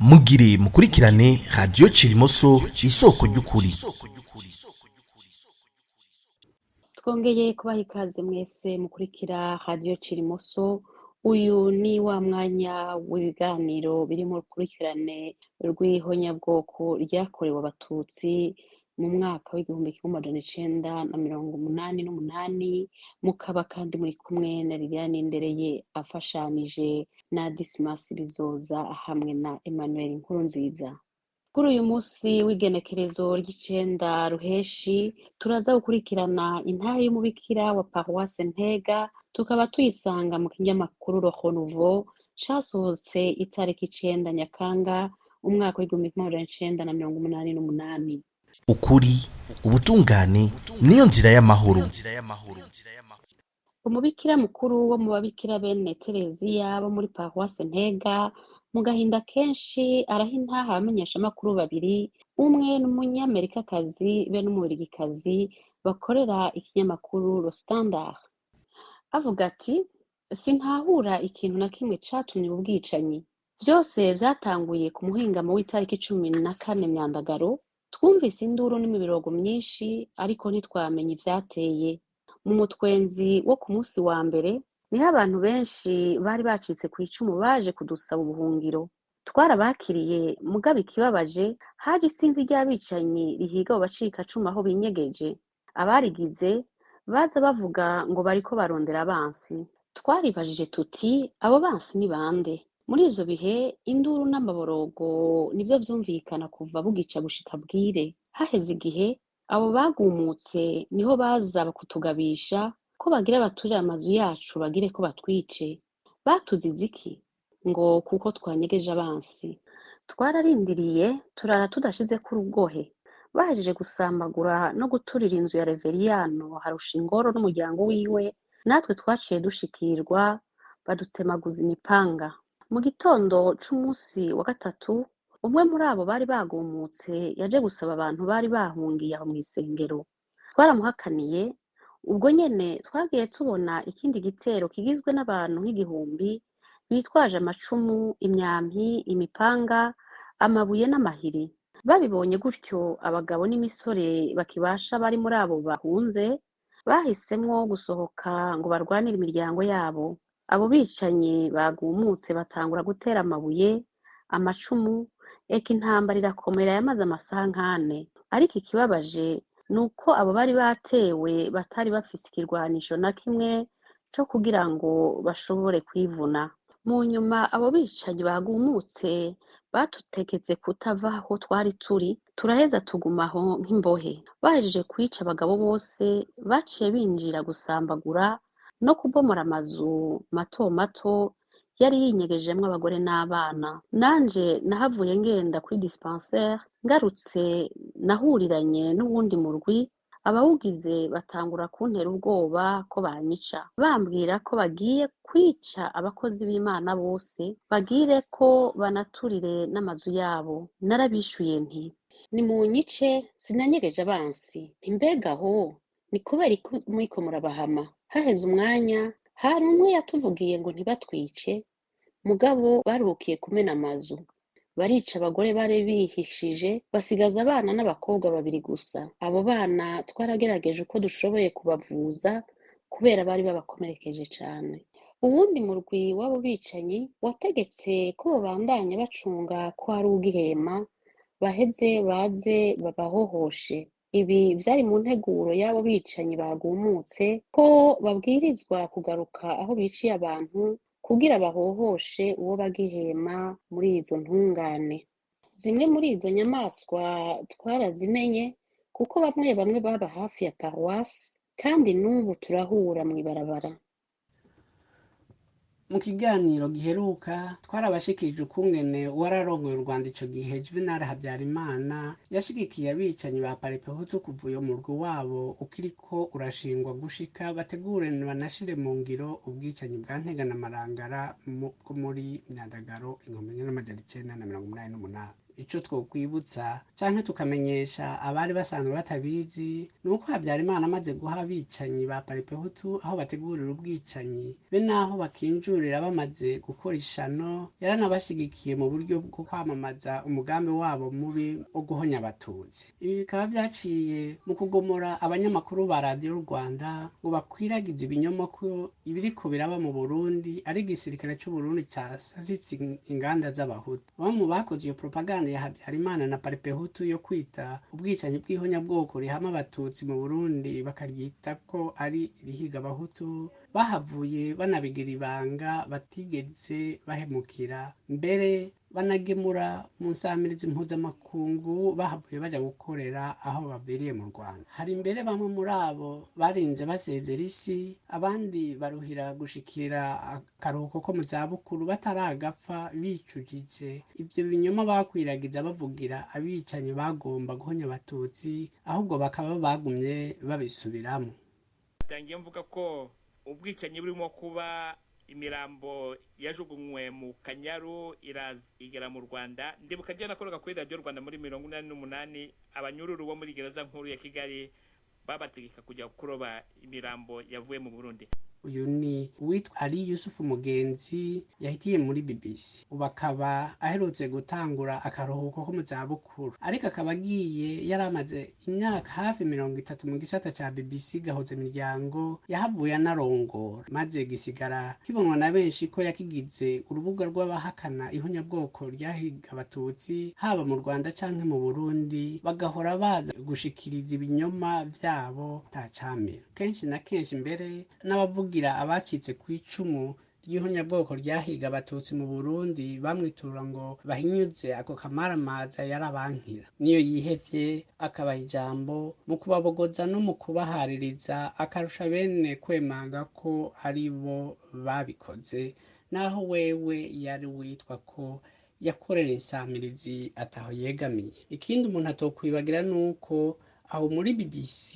Mugire mukurikirane Radiyo Cirimoso, isoko ry'ukuri. Twongeye kubaha ikaze mwese mukurikira Radiyo Cirimoso. Uyu ni wa mwanya w'ibiganiro biri mu rukurikirane rw'ihonyabwoko ryakorewe Abatutsi mu mwaka w'1988, mukaba kandi muri kumwe na Liliane Ndereye afashanije na Dismas Bizoza hamwe na Emmanuel Nkurunziza. Kuri uyu munsi w'igenekerezo ry'icenda Ruheshi, turaza gukurikirana intahe y'umubikira wa Paroisse Ntega, tukaba tuyisanga mu kinyamakuru Le Renouveau casohotse itariki 9 Nyakanga umwaka w'1988. Ukuri, ubutungane niyo nzira y'amahoro. Umubikira mukuru wo mu babikira bene Tereziya bo muri Paroisse Ntega, mu gahinda kenshi araha intahe abamenyeshamakuru babiri, umwe n'umunyamerikakazi be n'umubirigikazi bakorera ikinyamakuru Le Standard. Avuga ati: "Sintahura ikintu na kimwe catumye ubu bwicanyi. Vyose vyatanguye ku muhingamo w'itariki 14 Myandagaro. Twumvise induru n'imiborogo myinshi, ariko ntitwamenya ivyateye. Mu mutwenzi wo ku musi wa mbere niho abantu benshi bari bacitse kw'icumu baje kudusaba ubuhungiro. Twarabakiriye, mugabo ikibabaje, haje isinzi ry'abicanyi rihiga abo bacikacumu aho binyegeje. Abarigize baza bavuga ngo bariko barondera abansi. Twaribajije tuti: abo bansi ni bande? Muri ivyo bihe induru n'amaborogo nivyo vyumvikana kuva bugica gushika bwire. Haheze igihe, abo bagumutse niho baza kutugabisha ko bagira baturire amazu yacu, bagire ko batwice. Batuziza iki? Ngo kuko twanyegeje abansi. Twararindiriye, turara tudashizeko urugohe. Bahejeje gusambagura no guturira inzu ya Reveriyano Harushingoro n'umuryango wiwe, natwe twaciye dushikirwa, badutemaguza imipanga. Mu gitondo c'umunsi wa gatatu, umwe muri abo bari bagumutse yaje gusaba abantu bari bahungiye aho mw'isengero. Twaramuhakaniye. Ubwo nyene twagiye tubona ikindi gitero kigizwe n'abantu nk'igihumbi bitwaje amacumu, imyampi, imipanga, amabuye n'amahiri. Babibonye gutyo, abagabo n'imisore bakibasha bari muri abo bahunze bahisemwo gusohoka ngo barwanire imiryango yabo. Abo bicanyi bagumutse batangura gutera amabuye, amacumu, eka intambara irakomera yamaze amasaha nk'ane. Ariko ikibabaje ni uko abo bari batewe batari bafise ikirwanisho na kimwe co kugira ngo bashobore kwivuna. Mu nyuma abo bicanyi bagumutse batutegetse kutava aho twari turi, turaheza tuguma aho nk'imbohe. Bahejeje kwica abagabo bose, baciye binjira gusambagura no kubomora amazu mato mato yari yinyegejemwo abagore n'abana. Nanje nahavuye ngenda kuri dispensaire, ngarutse nahuriranye n'uwundi murwi. Abawugize batangura kuntera ubwoba ko banyica, bambwira ko bagiye kwica abakozi b'Imana bose, bagire ko banaturire n'amazu yabo. Narabishuye nti: nimunyice, sinanyegeje abansi. Nti mbega aho ni kubera iki muriko murabahama? Haheze umwanya, hari umwe yatuvugiye ngo ntibatwice, mugabo baruhukiye kumena amazu, barica abagore bari bihishije, basigaza abana n'abakobwa babiri gusa. Abo bana twaragerageje uko dushoboye kubavuza kubera bari babakomerekeje cane. Uwundi murwi w'abo bicanyi wategetse ko babandanya bacunga ko hari ugihema, baheze baze babahohoshe. Ibi vyari mu nteguro y'abo bicanyi bagumutse, ko babwirizwa kugaruka aho biciye abantu kugira bahohoshe uwo bagihema muri izo ntungane. Zimwe muri izo nyamaswa twarazimenye, kuko bamwe bamwe baba hafi ya paroisse, kandi n'ubu turahura mw'ibarabara." Mu kiganiro giheruka twarabashikirije ukungene uwararongoye u Rwanda ico gihe, Juvenal Habyarimana, yashigikiye abicanyi ba Palipehutu kuva uyo murwi wabo ukiriko urashingwa gushika bategure banashire mu ngiro ubwicanyi bwa Ntega na Marangara bwo muri Myandagaro 1988. Ico twokwibutsa canke tukamenyesha abari basanzwe batabizi ni uko Habyarimana amaze guha abicanyi ba Paripehutu aho bategurira ubwicanyi be n'aho bakinjurira bamaze gukora ishano, yaranabashigikiye mu buryo bwo kwamamaza umugambi wabo mubi wo guhonya Abatutsi. Ibi bikaba vyaciye mu kugomora abanyamakuru ba Radiyo Rwanda ngo bakwiragize ibinyoma ko ibiriko biraba mu Burundi ari igisirikare c'Uburundi casasitse inganda z'Abahutu. Bamwe mu bakoze iyo propaganda ya Habyarimana na Paripehutu yo kwita ubwicanyi bw'ihonyabwoko rihama Abatutsi mu Burundi bakaryita ko ari irihiga Abahutu, bahavuye banabigira ibanga batigeze bahemukira, mbere banagemura mu nsamirizi mpuzamakungu bahavuye baja gukorera aho baviriye mu Rwanda. Hari mbere bamwe muri abo barinze basezera isi, abandi baruhira gushikira akaruhuko ko mu zabukuru bataragapfa bicujije ivyo binyoma bakwiragiza bavugira abicanyi bagomba guhonya Abatutsi, ahubwo bakaba bagumye babisubiramwo. Tangiye mvuga ko ubwicanyi burimo kuba, imirambo yajugunywe mu Kanyaru igera mu Rwanda. Ndibuka njye nakoraga kuri Radiyo Rwanda muri 88, abanyururu bo muri gereza nkuru ya Kigali babategeka kujya kuroba imirambo yavuye mu Burundi. Uyu ni uwitwa Ali Yusufu Mugenzi yahitiye muri BBC, ubu akaba aherutse gutangura akaruhuko ko mu zabukuru, ariko akaba agiye yaramaze imyaka hafi 30 mu gisata ca BBC gahuza imiryango, yahavuye anarongora, maze gisigara kibonwa na benshi ko yakigize urubuga rw'abahakana ihonyabwoko ryahiga Abatutsi haba mu Rwanda canke mu Burundi, bagahora baza gushikiriza ibinyoma vyabo atacamira. Kenshi na kenshi mbere n'abavugira abacitse ku icumu ry'ihonyabwoko ryahiga Abatutsi mu Burundi bamwitura ngo bahinyuze ako kamaramaza yarabankira. Niyo yihevye akabaha ijambo mu kubabogoza no mu kubahaririza, akarusha bene kwemanga ko ari bo babikoze, naho wewe yari witwa ko yakorera insamirizi ataho yegamiye. Ikindi umuntu atokwibagira nuko aho muri BBC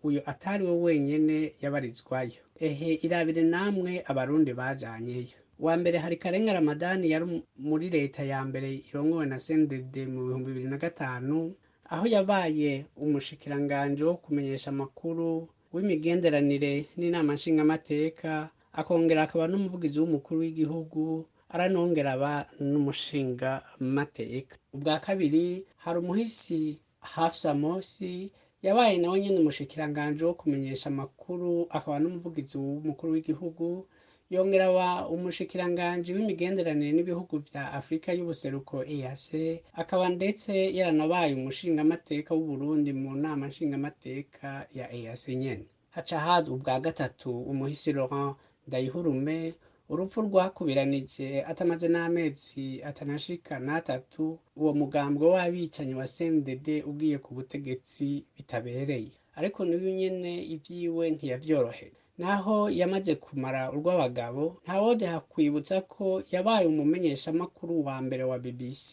uyo atari we wenyene yabarizwayo. Ehe, irabire namwe Abarundi bajanyeyo. Wa mbere hari Karenga Ramadani yari muri leta ya mbere irongowe na CNDD mu 2005, aho yabaye umushikiranganje wo kumenyesha amakuru, w'imigenderanire n'inama nshingamateka, akongera akaba n'umuvugizi w'umukuru w'igihugu, aranongera aba n'umushingamateka. Ubwa kabiri hari umuhisi Hafsa Mosi yabaye nawe nyene umushikiranganje wo kumenyesha amakuru, akaba n'umuvugizi w'umukuru w'igihugu, yongera aba umushikiranganje w'imigenderanire n'ibihugu vya Afrika y'ubuseruko EAC, akaba ndetse yaranabaye umushingamateka w'Uburundi mu nama nshingamateka ya EAC nyene. Haca haza ubwa gatatu umuhisi Laurent Ndayihurume, urupfu rwakubiranije atamaze n'amezi atanashika n'atatu uwo mugambwe w'abicanyi wa CNDD ugiye ku butegetsi bitabereye. Ariko n'uyu nyene ivyiwe ntiyavyorohewe. Naho yamaze kumara urw'abagabo, ntawodeha kwibutsa ko yabaye umumenyeshamakuru wa mbere wa BBC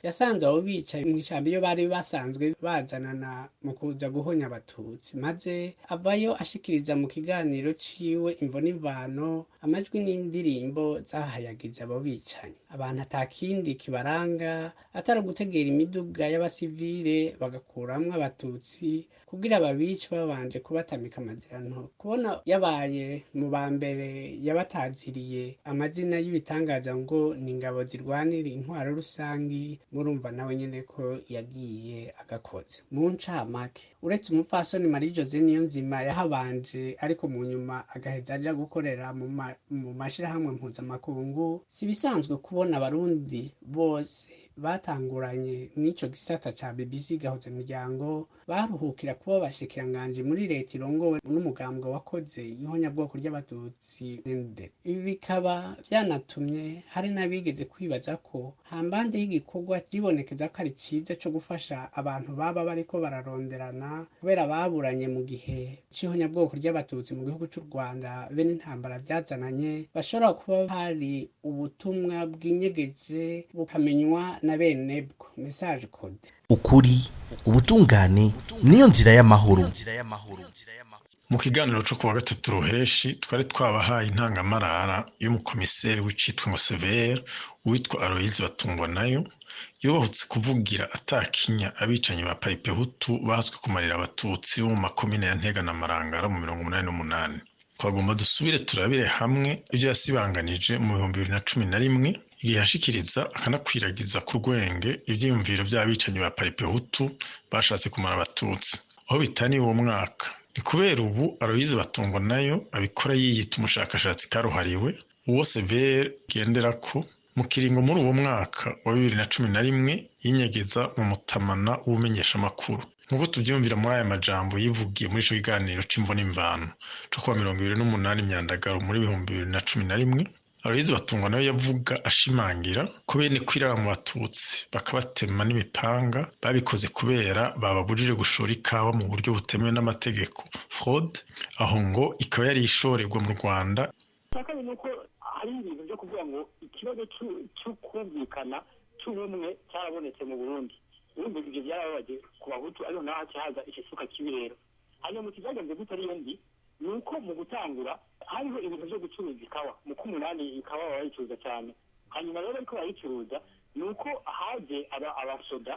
yasanze abo bicaye mw'ishamba iyo bari basanzwe bazanana mu kuza guhonya Abatutsi, maze avayo ashikiriza mu kiganiro ciwe imvo n'imvano, amajwi n'indirimbo zahayagiza abo bicanyi. Abantu atakindi kibaranga atari ugutegera imiduga y'abasivile bagakuramwo Abatutsi kugira babice babanje kubatamika amaziranto. Kubona yabaye mu ba mbere yabataziriye amazina y'ibitangaza ngo ni ingabo zirwanira intwaro rusangi, murumva nawe nyene ko yagiye agakoze. Mu ncamake, uretse umupfasoni Marie Jose Niyonzima yahabanje ariko mu nyuma agaheza aja gukorera mu mashirahamwe mpuzamakungu, si ibisanzwe kubona Abarundi bose batanguranye n'ico gisata ca BBC gahuza imiryango baruhukira kuba abashikiranganje muri leta irongowe n'umugambwe wakoze ihonyabwoko ry'Abatutsi ND. Ibi bikaba vyanatumye hari n'abigeze kwibaza ko hambande y'igikorwa cibonekeza ko ari ciza co gufasha abantu baba bariko bararonderana kubera baburanye mu gihe c'ihonyabwoko ry'Abatutsi mu gihugu c'u Rwanda be n'intambara vyazananye, bashobora kuba hari ubutumwa bwinyegeje bukamenywa na bene bwo. Message code. Ukuri, ubutungane niyo nzira y'amahoro. Mu kiganiro co kuwa gatatu ruheshi twari twabahaye intangamarara y'umukomiseri w'icitwa ngo Severe witwa Aloyizi Batungwa nayo. Yubahutse kuvugira atakinya abicanyi ba Paripehutu bahaswe kumarira abatutsi bo mu makomine ya Ntega na Marangara mu 1988. Twagomba dusubire turabire hamwe ibyo yasibanganije mu 2011 igihe yashikiriza akanakwiragiza ku rwenge ivyiyumviro vy'abicanyi ba Paripehutu bashatse kumara abatutsi. Aho bitaniye uwo mwaka ni kubera ubu Aloyize Batungwa nayo abikora yiyita umushakashatsi karuhariwe uwo Severe genderako mu kiringo muri uwo mwaka wa 2011 yinyegeza mu mutamana w'ubumenyeshamakuru. Nk'uko tuvyumvira muri aya majambo yivugiye muri ico kiganiro c'imvo n'imvano co kuwa 28 Myandagaro muri 2011, Aloyize Batungwa nawe yavuga ashimangira ko bene kwirara mu batutsi bakabatema n'imipanga babikoze kubera bababujije gushora ikawa mu buryo butemewe n'amategeko fraude, aho ngo ikaba yari ishorerwa mu Rwanda. Icya ni uko hari ibintu byo kuvuga ngo ikibazo cy'ukumvikana cy'ubumwe cyarabonetse mu Burundi. Urumva ibyo byarababaje ku bahutu, ariko naho haza igisuka kibi rero. Hanyuma mu kizagenze gute ariyo mbi ni uko mu gutangura hariho ibintu byo gucuruza ikawa mu k'umunani, ikawa barayicuruza cyane. Hanyuma rero ariko barayicuruza ni uko haje abasoda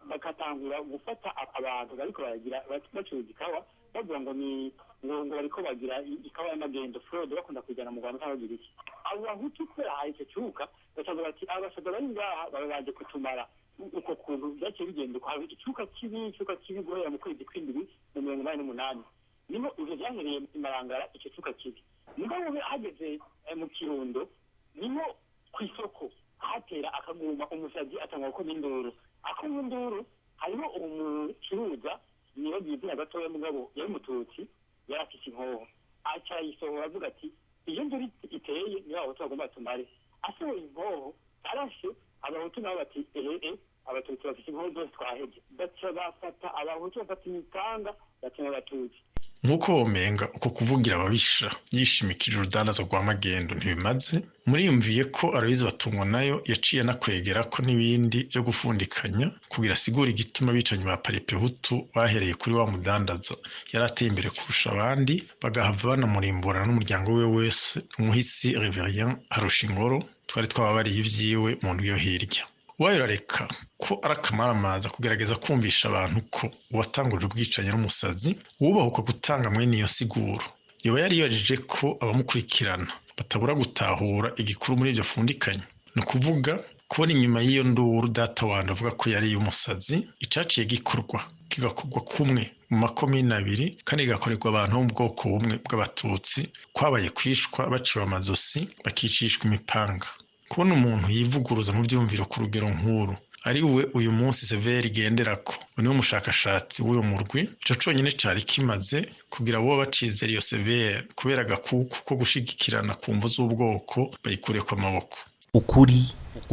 bagatangura gufata abantu bariko baragira bacuruza ikawa, bavuga ngo ni ngo bariko bagira ikawa y'amagendo fraude, bakunda kujyana mu Rwanda cyangwa bagira iki. Abo bahutu kubera hari icyo cyuka bacaga bati abasoda bari ngaha baba baje kutumara. Uko kuntu byaciye bigenda uko haba icyuka kibi guhera mu kwezi kw'indwi mu 1988 niho ivyo vyahereye imarangara icyo cyuka kibi. Mugabo hageze mu Kirundo niho kw'isoko hatera akaguma umusazi atangwa gukoma induru, akoma induru hariho umucuruza nibagiye izina gatoya mugabo yari umututsi yari afise inkoho, aca arayisohora avuga ati iyo nduru iteye niyo abahutu bagomba tumare. Asohoye inkoho arashe abahutu nabo bati ehe abatutsi bafise inkoho zose twahevye, baca bafata abahutu bafata imipanga batema abatutsi. Nk'uko womenga uko kuvugira ababisha yishimikije urudandazwa rwa magendo ntibimaze, muriyumviye ko Aloyize Batungwa nayo yaciye anakwegera ko n'ibindi byo gufundikanya kugira asigure igituma abicanyi ba Paripehutu bahereye kuri wa mudandaza yari ateye imbere kurusha abandi, bagahava banamurimburana n'umuryango we wese, umuhisi Reverien Harushingoro twari twababariye ivyiwe mu ndwi yo hirya. Uwayorareka ko ari akamaramaza kugerageza kumvisha abantu ko uwatanguje ubwicanyi ari umusazi, wubahuka gutanga mwene iyo siguro yoba yari yibajije ko abamukurikirana batabura gutahura igikuru muri iryo fundikanya. Ni ukuvuga kubona inyuma y'iyo nduru data wanje avuga ko yari iy'umusazi, icaciye gikorwa kigakorwa kumwe mu makomine abiri kandi kigakorerwa abantu bo mu bwoko bumwe bw'abatutsi, kwabaye kwishwa baciwe amazosi bakicishwa imipanga. Kubona umuntu yivuguruza mu byumviro ku rugero nk'uru ari we uyu munsi Severe igenderako, niwe mushakashatsi w'uyu murwi, ico conyene cari kimaze kugira bo bacizera iyo Severe kubera agakuku ko gushigikirana ku mvo z'ubwoko bayikureko amaboko. Ukuri,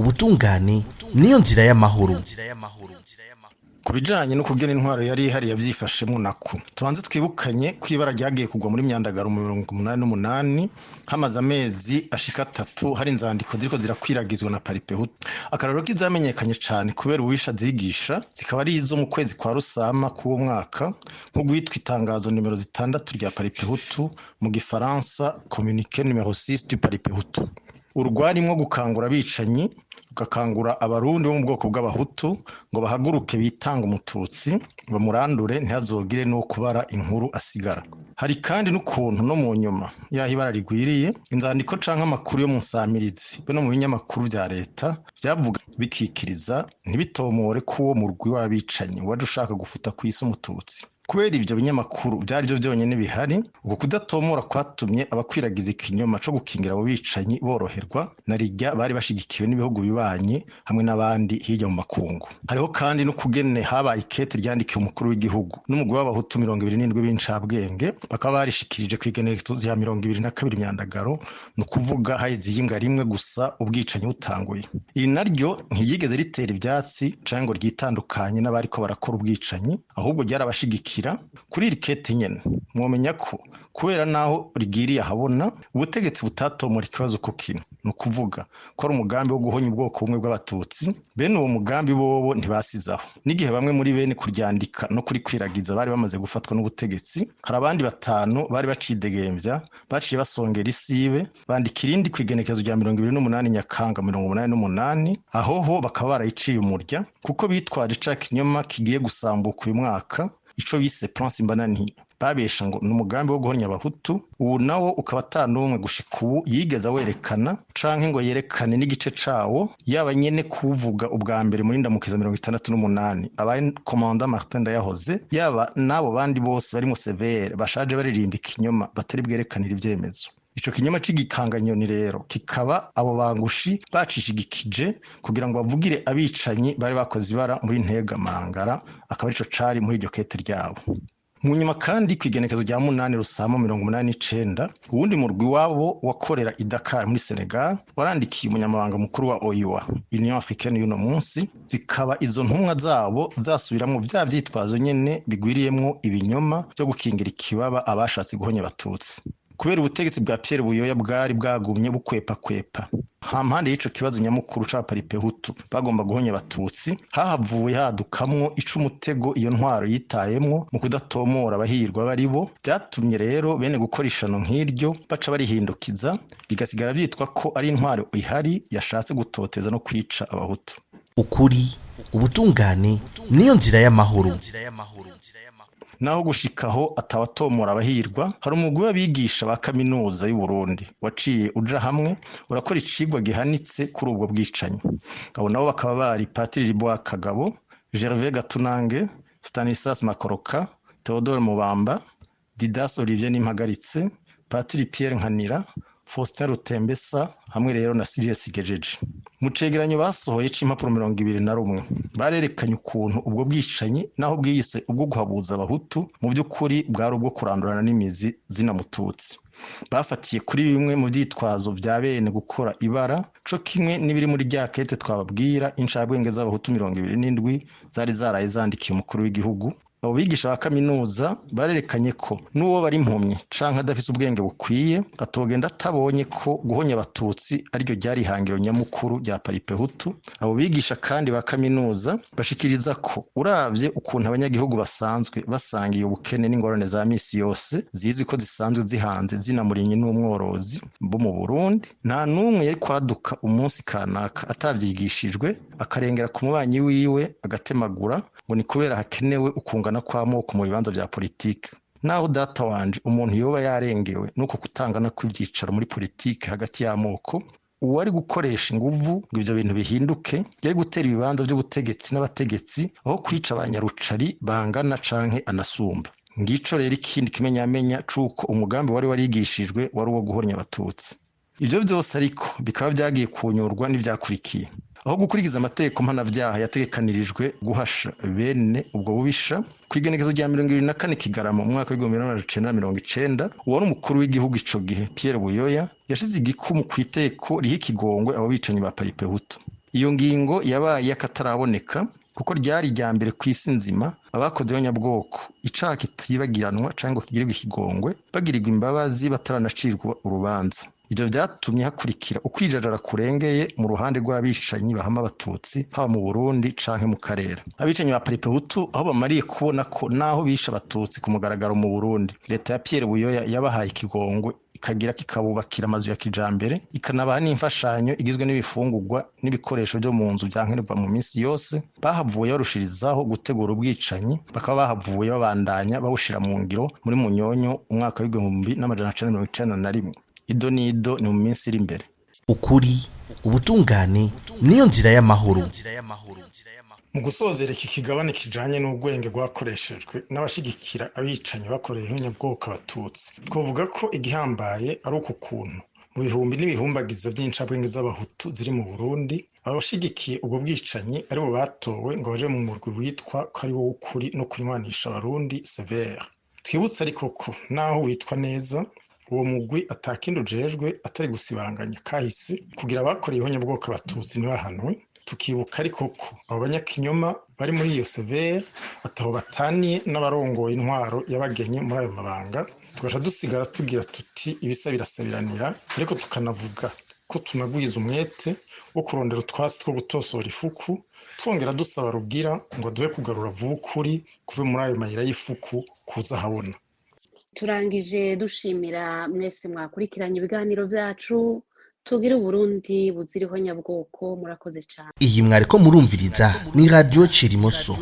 ubutungane niyo nzira y'amahoro. Ku bijanye no kugena intwaro yari ihari yavyifashemwo nako tubanze twibukanye ko ibara ryagiye kugwa muri Myandagaro mu 1988 hamaze amezi ashika 3 hari inzandiko ziriko zirakwiragizwa na Paripehutu. Akarorero k'izamenyekanye cane kubera uwisha zigisha zikaba ari izo mu kwezi kwa Rusama k'uwo mwaka, nko guhitwa itangazo nimero 6 rya Paripehutu mu gifaransa communiqué numero 6 du Paripehutu. Urwarimwo gukangura abicanyi, rugakangura abarundi bo mu bwoko bw'abahutu ngo bahaguruke bitanga umututsi bamurandure ntihazogire n'uwo kubara inkuru asigara. Hari kandi n'ukuntu no mu nyuma y'aho ibara rigwiriye inzandiko canke amakuru yo mu nsamirizi be no mu binyamakuru vya leta vyavuga bikikiriza ntibitomore ko uwo murwi w'abicanyi waje ushaka gufuta kw'isi umututsi. Kubera ibyo binyamakuru byari byo byonyine bihari, uko kudatomora kwatumye abakwiragiza ikinyoma co gukingira abo bicanyi boroherwa na rijya bari bashigikiwe n'ibihugu bibanye hamwe n'abandi hirya mu makungu. Hariho kandi n'ukugene habaye ikete ryandikiwe umukuru w'igihugu n'umugwi w'abahutu 27 b'incabwenge, bakaba barishikirije kw'igenekerezo rya 22 Myandagaro, ni ukuvuga haheze iyinga rimwe gusa ubwicanyi butanguye. Iri naryo ntiryigeze ritera ivyatsi canke ngo ryitandukanye n'abariko barakora ubwicanyi, ahubwo ryarabashigikiye Igikurikira kuri iri kete nyene, mwomenya ko kubera naho rigiriye ahabona, ubutegetsi butatomora ikibazo ko kimwe, ni ukuvuga ko ari umugambi wo guhonya ubwoko bumwe bw'abatutsi. Bene uwo mugambi bobo ntibasizaho n'igihe bamwe muri bene kuryandika no kurikwiragiza bari bamaze gufatwa n'ubutegetsi. Hari abandi batanu bari bacidegembya baciye basongera isibe, bandika irindi ku igenekerezo rya 28 Nyakanga 88. Aho ho bakaba barayiciye umurya kuko bitwaje ca kinyoma kigiye gusambuka uyu mwaka, ico bise Plan Simbananiye, babesha ngo ni umugambi wo guhonya abahutu. Ubu nawo ukaba ata n'umwe gushika ubu yigeze awerekana canke ngo yerekane n'igice cawo, yaba nyene kuwuvuga ubwa mbere muri Ndamukiza 68 abaye Commandant Martin Ndayahoze, yaba n'abo bandi bose barimo Severe bashaje baririmba ikinyoma batari bwerekanira ivyemezo. Ico kinyoma c'igikanganyoni rero kikaba abo bangushi bacishigikije kugira ngo bavugire abicanyi bari bakoze ibara muri Ntega, Marangara, akaba arico cari muri iryo kete ryabo. Mu nyuma kandi, ku igenekezo rya 8 Rusama 89, uwundi murwi wabo wakorera i Dakar muri Senegal warandikiye umunyamabanga mukuru wa OUA, Union Africaine y'uno munsi. Zikaba izo ntumwa zabo zasubiramwo vya vyitwazo nyene bigwiriyemwo ibinyoma vyo gukingira ikibaba abashatse guhonya abatutsi. Kubera ubutegetsi bwa Pierre Buyoya bwari bwagumye bukwepakwepa hampande y'ico kibazo nyamukuru ca Paripehutu bagomba guhonya abatutsi, hahavuye hadukamwo ica umutego iyo ntwaro yitayemwo mu kudatomora abahirwa baribo. Byatumye rero bene gukora ishano nk'iryo baca barihindukiza, bigasigara byitwa ko ari intwaro ihari yashatse gutoteza no kwica abahutu. Ukuri, ubutungane niyo nzira y'amahoro. Naho gushikaho atawatomora abahirwa, hari umugwi w'abigisha ba kaminuza y'u Burundi waciye uja hamwe urakora icigwa gihanitse kuri ubwo bwicanyi. Abo nabo bakaba bari Patiri Ribois Kagabo, Gervais Gatunange, Stanislas Makoroka, Theodore Mubamba, Didas Olivier Nimpagaritse, Patiri Pierre Nkanira, Faustin Rutembesa hamwe rero na Sirius Gejeje. Mu cegeranyo basohoye c'impapuro 21, barerekanye ukuntu ubwo bwicanyi, naho bwiyise ubwo guhabuza abahutu, mu by'ukuri bwari ubwo kurandurana n'imizi zina mututsi. Bafatiye kuri bimwe mu vyitwazo vya bene gukora ibara, co kimwe n'ibiri muri rya kete twababwira incabwenge z'abahutu 27 zari zaraye zandikiye umukuru w'igihugu. Abo bigisha ba kaminuza barerekanye ko n'uwo bari impumyi canke adafise ubwenge bukwiye atogenda atabonye ko guhonya abatutsi ariryo ryari ihangiro nyamukuru rya Paripehutu. Abo bigisha kandi ba kaminuza bashikiriza ko uravye ukuntu abanyagihugu basanzwe basangiye ubukene n'ingorane za misi yose zizwi ko zisanzwe zihanze zinamurimyi n'umworozi bo mu Burundi, nta n'umwe yari kwaduka umunsi kanaka atavyigishijwe akarengera ku mubanyi wiwe agatemagura ngo ni kubera hakenewe ukungana kw'amoko mu bibanza vya politike. Naho data wanje umuntu yoba yarengewe nuko kutangana kw'ivyicaro muri politike hagati y'amoko, uwari gukoresha inguvu ngo ivyo bintu bihinduke yari gutera ibibanza vy'ubutegetsi n'abategetsi aho kwica abanyarucari bangana canke anasumba. Ngico rero ikindi kimenyamenya c'uko umugambi wari warigishijwe wari uwo guhonya abatutsi. Ivyo vyose ariko bikaba vyagiye kunyurwa n'ivyakurikiye. Aho gukurikiza amategeko mpanavyaha yategekanirijwe guhasha bene ubwo bubisha, ku igenekezo rya 24 Kigarama mu mwaka w'1990, uwari umukuru w'igihugu ico gihe Pierre Buyoya yashize igikumu ku iteko riha ikigongwe abo bicanyi ba Paripehutu. Iyo ngingo yabaye y'akataraboneka kuko ryari irya mbere ku isi nzima abakoze abanyabwoko icaha kitibagiranwa canke ngo kigirirwe ikigongwe bagirirwa imbabazi bataranacirwa urubanza. Ivyo vyatumye hakurikira ukwijajara kurengeye mu ruhande rw'abicanyi bahama abatutsi haba mu Burundi canke mu karere. Abicanyi ba Paripehutu aho bamariye kubona ko naho bishe abatutsi ku mugaragaro mu Burundi, leta ya Pierre Buyoya yabahaye ikigongwe ikagira kikabubakira amazu ya kijambere, ikanabaha n'imfashanyo igizwe n'ibifungurwa n'ibikoresho vyo mu nzu vyankenerwa mu minsi yose, bahavuye barushirizaho gutegura ubwicanyi, bakaba bahavuye babandanya bawushira mu ngiro muri Munyonyo umwaka w'1991. Ido nido ni mu minsi iri imbere. Ukuri, ubutungane niyo nzira y'amahoro. Mu gusozera iki kigabane kijanye n'ubwenge bwakoreshejwe n'abashigikira abicanyi bakoreye ihonyabwoko abatutsi, twovuga ko igihambaye ari uku kuntu mu bihumbi n'ibihumbagiza vy'incabwenge z'abahutu ziri mu Burundi, abashigikiye ubwo bwicanyi aribo batowe ngo baje mu murwi witwa ko ari wo w'ukuri no kunywanisha abarundi, Severe. Twibutse ariko ko naho witwa neza, uwo mugwi atakindi ujejwe atari gusibanganya kahise kugira abakoreye ihonyabwoko abatutsi ntibahanwe. Tukibuka ariko ko abo banyakinyoma bari muri iyo severe ataho bataniye n'abarongoye intwaro yabagenye muri ayo mabanga. Tugaca dusigara tugira tuti ibisa birasabiranira, ariko tukanavuga ko tunagwiza umwete wo kurondera utwatsi two gutosora ifuku, twongera dusaba Rugira ngo aduhe kugarura vuba ukuri kuve muri ayo mayira y'ifuku kuza ahabona. Turangije dushimira mwese mwakurikiranye ibiganiro byacu. Tugire Uburundi buziriho nyabwoko. Murakoze cyane. Iyi mwariko murumviriza ni Radiyo Cirimoso.